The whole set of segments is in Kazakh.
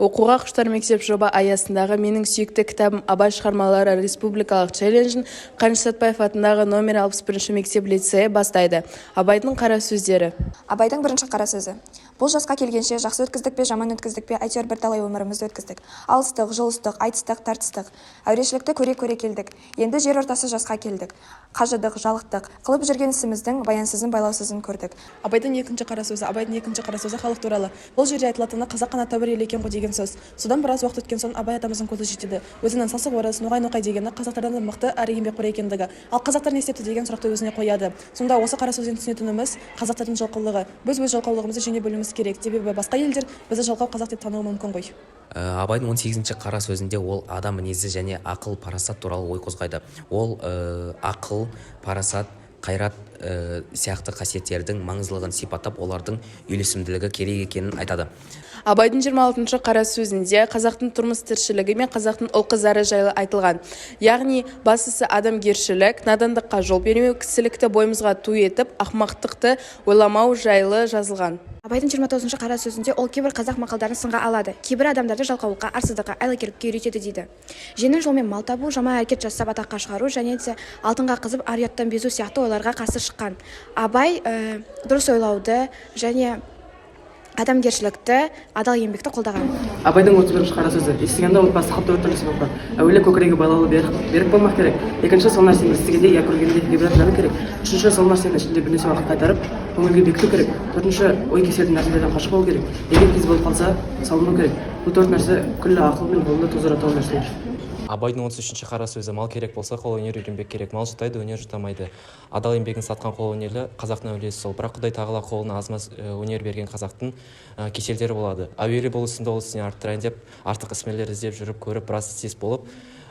Оқуға құштар мектеп жоба аясындағы «Менің сүйікті кітабым – Абай шығармалары» республикалық челленджін Қаныш Сәтбаев атындағы номер 61 мектеп-лицейі бастайды. Абайдың қара сөздері. Абайдың бірінші қара сөзі. Бұл жасқа келгенше жақсы өткіздік пе, жаман өткіздік пе, әйтеуір бірталай өмірімізді өткіздік. Алыстық, жұлыстық, айтыстық, тартыстық. Әурешілікті көре-көре келдік. Енді жер ортасы жасқа келдік. Қажыдық, жалықтық. Қылып жүрген ісіміздің баянсызын, байлаусызын көрдік. Абайдың екінші қара сөзі. Абайдың екінші қара сөзі халық туралы. Бұл жерде айтылатыны: қазақ қана тәуір ел екен ғой деген сөз. Содан біраз уақыт өткен соң Абай атамыздың көзі жетеді. Өзінің «сасық орыс, ноғай, ноқай» дегені қазақтардан да мықты әрі еңбекқор екендігі. Ал қазақтар не істепті деген сұрақты өзіне қояды. Сонда осы қара сөзден түсінетініміз – қазақтардың жалқаулығы. Біз өз жалқаулығымызды жеңе білуіміз керек, себебі басқа елдер бізді жалқау қазақ деп тануы мүмкін ғой. Абайдың 18-ші қара сөзінде ол адам мінезі және ақыл парасат туралы ой қозғайды. Ол ақыл, парасат, қайрат сияқты қасиеттердің маңыздылығын сипаттап, олардың үйлесімділігі керек екенін айтады. Абайдың 26-шы қара сөзінде қазақтың тұрмыс тіршілігі мен қазақтың ұл-қыздары жайлы айтылған. Яғни бастысы адамгершілік, надандыққа жол бермеу, кісілікті бойымызға ту етіп, ақымақтықты ойламау жайлы жазылған. Абайдың 29-шы қара сөзінде ол кейбір қазақ мақалдарын сынға алады. Кейбір адамдарды жалқаулыққа, арсыздыққа, айлакерлікке үйретеді дейді. Жеңіл жолмен мал табу, жаман әрекет жасап атаққа шығару және де алтынға қызып, ар-ұяттан безу сияқты ойларға қарсы шыққан. Абай дұрыс ойлауды және адамгершілікті, адал еңбекті қолдаған. Абайдың 31-ші қара сөзі. Естігенді ұмытпастыққа төрт түрлі себеп бар. Әуелі, көкірегі байлаулы, берік, берік болмақ керек. Екінші, сол нәрсені естігенде я көргенде ғибрат керек. Үшінші, сол нәрсені ішінде бірнеше уақыт қайтарып, көңілге бекіту керек. Төртінші, ой кеселді нәрселерден қашық болу керек. Егер кез болып қалса, салыну керек. Бұл төрт нәрсе күллі ақыл мен ғылымды тоздыратын нәрселер. Абайдың 33-ші қара сөзі. Мал керек болса, қол өнер үйренбек керек. Мал жұтайды, өнер жұтамайды. Адал еңбегін сатқан қол өнерлі қазақтың әулиесі сол. Бірақ Құдай тағала қолына аз-маз өнер берген қазақтың кеселдері болады. Әуелі бұл ісімді ол ісіне арттырайын деп, артық ісмерлер іздеп жүріп көріп, біраз істес болып,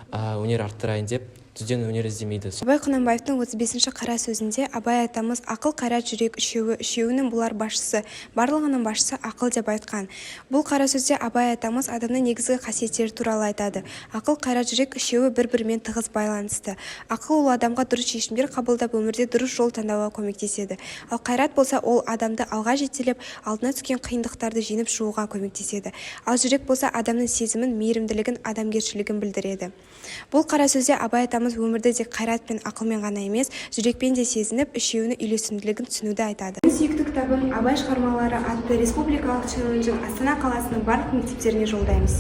өнер арттырайын деп, түзден өнер іздемейді. Абай Құнанбаевтың 35-ші қара сөзінде Абай атамыз ақыл, қайрат, жүрек үшеуі, үшеуінің бұлар басшысы, барлығының басшысы ақыл деп айтқан. Бұл қара сөзде Абай атамыз адамның негізгі қасиеттері туралы айтады. Ақыл, қайрат, жүрек үшеуі бір-бірімен тығыз байланысты. Ақыл ол адамға дұрыс шешімдер қабылдап, өмірде дұрыс жол таңдауға көмектеседі. Ал қайрат болса, ол адамды алға жетелеп, алдына түскен қиындықтарды жеңіп шығуға көмектеседі. Ал жүрек болса, адамның сезімін, мейірімділігін, адамгершілігін білдіреді. Бұл қара сөзде Абай атамыз өмірді тек қайрат пен ақылмен ғана емес, жүрекпен де сезініп, үшеуінің үйлесімділігін түсінуді айтады. «Менің сүйікті кітабым – Абай шығармалары» атты республикалық челленджін Астана қаласының барлық мектептеріне жолдаймыз.